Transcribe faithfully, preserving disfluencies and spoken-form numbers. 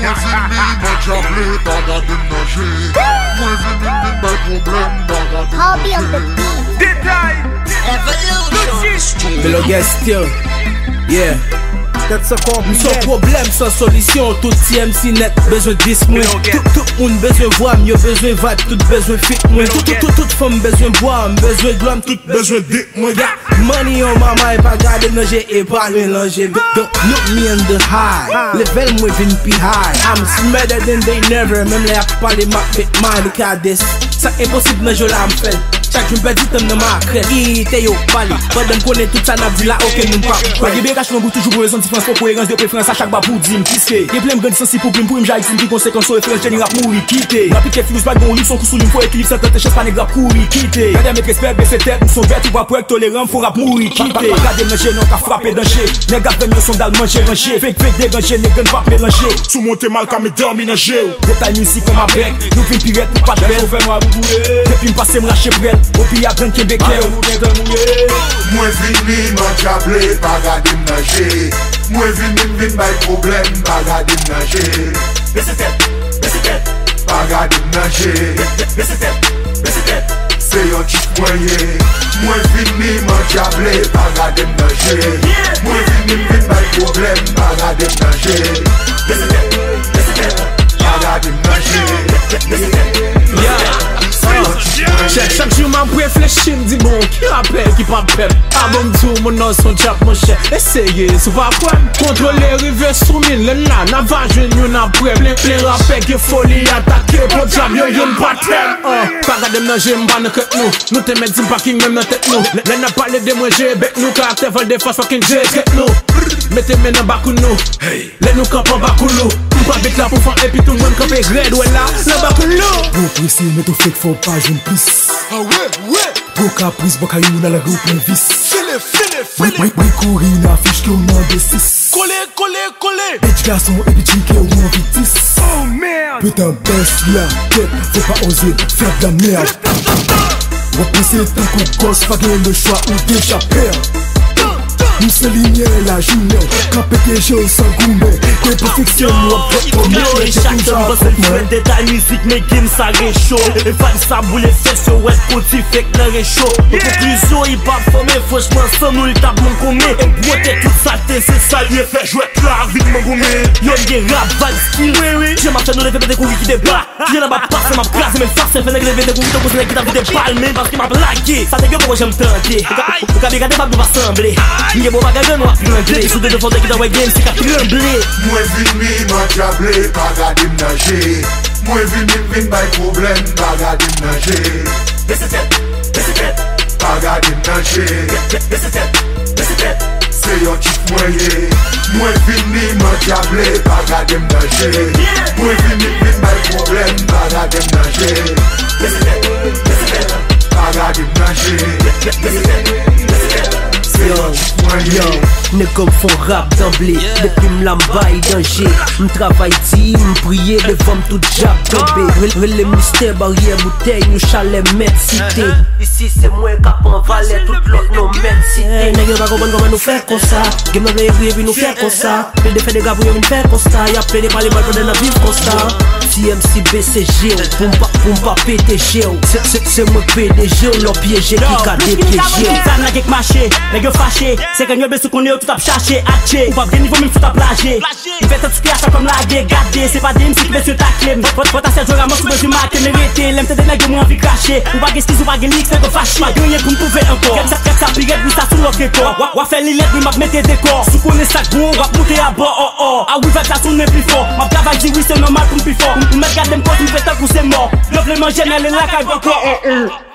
Vini, mwen dyable, pa gade m nan je. Mwen vini, m vin bay pwoblèm, pa gade m nan je. Detay. Mellow Guest still. Yeah. M se yon pwoblèm san solisyon. Tout T M C nèt bezwen dis mwen. Tout, tout moun bezwen vwa m, yo bezwen vibe, tout bezwen feat mwen. Tout, tout, tout, tout fanm bezwen bwa m, bezwen glwa m, tout bezwen dik mwen. Got money on my mind, pa gade m nan je e pa melanje. Don't, don't look me in the eye. Level mwen vin pi high. I'm smarter than they never. Menm lè y ap pale, m ap make mine. Look at this. Sa enposib nan je w la m fè l. Chak jou m pèdi tan m nan makrèl. Kite yo pale. Pandan m konnen tout sa n ap di la, okenn moun p ap kwè. Pa gen byen kache nan bouch, toujou pou rezon diferans, pou koerans de preferans a chak ba pou di m. Piske gen plen m grandi sansi pou plim, pou m ja itil ki konsekans, son referans, Jenny rap mouri, kite. Rapid ke Furious pa gen yon lik, son kou sou li, m fò ekilib san tante chans, pa nèg rap kouri, kite. Gade met respè, bese tèt, m son bèt, ou pa pwèk, toleran, m fò rap mouri, kite. Pa, pa, pa gade m nan je, non, ka frape danje. Nèg ap vèn yo sandal, manje, ranje. Fake, fake, deganje, nèg grenn p ap melanje. Sou monte mal, ka met dòmi nan je w. Detay mizik kòm abèk, nou vin pi rèd pou pa t bèl. Chofè nwa boule. Depi m pase m rache prèl, opi a grenn kenbe kè w. Mwen vini, m andyable, pa gade m nan je. Mwen vini, m vin bay pwoblèm, pa gade m nan je. Bese tèt, bese tèt. Pa gade m nan je. Bese tèt, bese tèt. Se yon tchif mwen ye. Mwen vini, m andyable, pa gade m nan je. Mwen vini, m vin bay pwoblèm, pa gade m nan je. Bese tèt, bese tèt. Pa gade m nan je. Bese tèt, bese tèt. Se yon tchif mwen ye. Chak, chak jou m ap reflechi, m di, bon, ki rapè ki p ap pèp? A bon, m di w, moun nan se yon djab, monchè. Eseye, si w pa kwè m. Kontwole, rive sou min, lè n la, n ap va jwenn youn aprè. Plen, plen rapè, gen foli, atake, podyab, yo, youn pa tèm. Ah, pa gade m nan je, m pa nan krèk nou. Nou te mèt di m pa king menm nan tèt nou. Lè, lè n ap pale de mwen, je bèk nou, karaktè vòl defans, fucking je tèt nou. Mete men nan bakoun nou. Lè nou kanpe anba koulou, m pran bit la pou fan epi tou mwen m kanpe rèd, wè la, nan bakoun nou. Yo prese, men tou fake fò w pa jwenn plis. Ah ouais, ouais. Twò kapris, bò kay ou nan lari ou pran vis. File, file, file. Bri, bri, bri, kouri nan afich ke w nan de sis. Kole, kole, kole. Bitch gason epi tchike ou anvi dis. Oh, merde. Putain, baisse la tête, faut pas oser faire de la merde. W ap panse tankou gòs, pa gen lechwa ou deja pè. Nou se limyè lajounen, kanpe te je w san goumen. Ke pèfeksyon nou ap fè kòmè. Yo, e chak tan m panse m fè detay mizik, men game sa recho. E vibe sa boule fès yo, wèt kou ti fèk nan recho. An konklizyon, hip hop fòme, franchman, san nou li t ap mangonmen. M pwote tout sa te se salye, fè jwèt la vin mangonmen. Yo, m gen rap vibe skill. Wi, wi. Jan m ap fè nou leve, pete kouri ki deba. Kijan n ap ap pase, m ap kraze, men fasil fè nèg leve de kouri tankou se nèg ki ta vide bal, men paske m ap lage. Sa nèg yo poko janm tande. Ou ka, ou ka byen gade, m ap nou pa sanble. M gen bon bagay, men nou ap trangle. Sou de de fòtèy ki ta wè game, se k ap tranble. Mwen vini, m andyable, pa gade m nan je. Mwen vini, m vin bay pwoblèm, pa gade m nan je. Bese tèt, bese tèt. Pa gade m nan je. Bese tèt, bese tèt. Se yon tchif mwen ye. Mwen vini, m andyable, pa gade m nan je. Mwen vini, m vin bay pwoblèm, pa gade m nan je. Bese tèt, bese tèt. Pa gade m nan je. Bese tèt, bese tèt. Se yon tchif mwen ye. Yo, nèg kòm fon rap danble. Depi m la m bay danje. M travay di, m priye, devan m tout djab tonbe. Rel-, rele mistè baryè boutèy, nou chalè mèt site. Isi se mwen k ap pran valè, tout lòt non mèt site. Nèg yo pa konprann kòman nou fè konsa. Game nan vle ri epi nou fè konsa. Plede fè dega pou yo vin fè konsta. Y ap plede pale mal pandan n ap viv konsta. T M C bese je w, pou m pa, pou m pa pete je w. Se, se, se mwen k P D G w, lè w pyeje ki ka depyeje w. Sa n lage k mache, nèg yo fache. Se grenn yo bezwen konnen yo tout ap chache, atche. Ou p ap gen nivo menm si w t ap laje. M fè tèt sou kè a sa kòm lage, gade. Se pa de M C ki bezwen takle m. Fò, fò ta sèl jwe ramas ou bezwen make, men rete. Lè m tande nèg yo mwen anvi krache. Ou pa gen eskiz, ou pa gen lirik, nèg yo fache. Pa gen anyen pou m pwouve ankò. Gad sa, gad sa pi rèd, wi sa sou lòt rekò. W a, w a fè li lèd, wi m ap mete dekò. Si w konnen sa k bon, w ap moute abò, ò, ò. A wi vibe sa tounen pi fò. M ap travay di wi se nòmal pou m pi fò. Ou, ou mèt gade m kòz m fè tankou se mò. Yo vle manje, n ale lakay bòkò, ò, ò.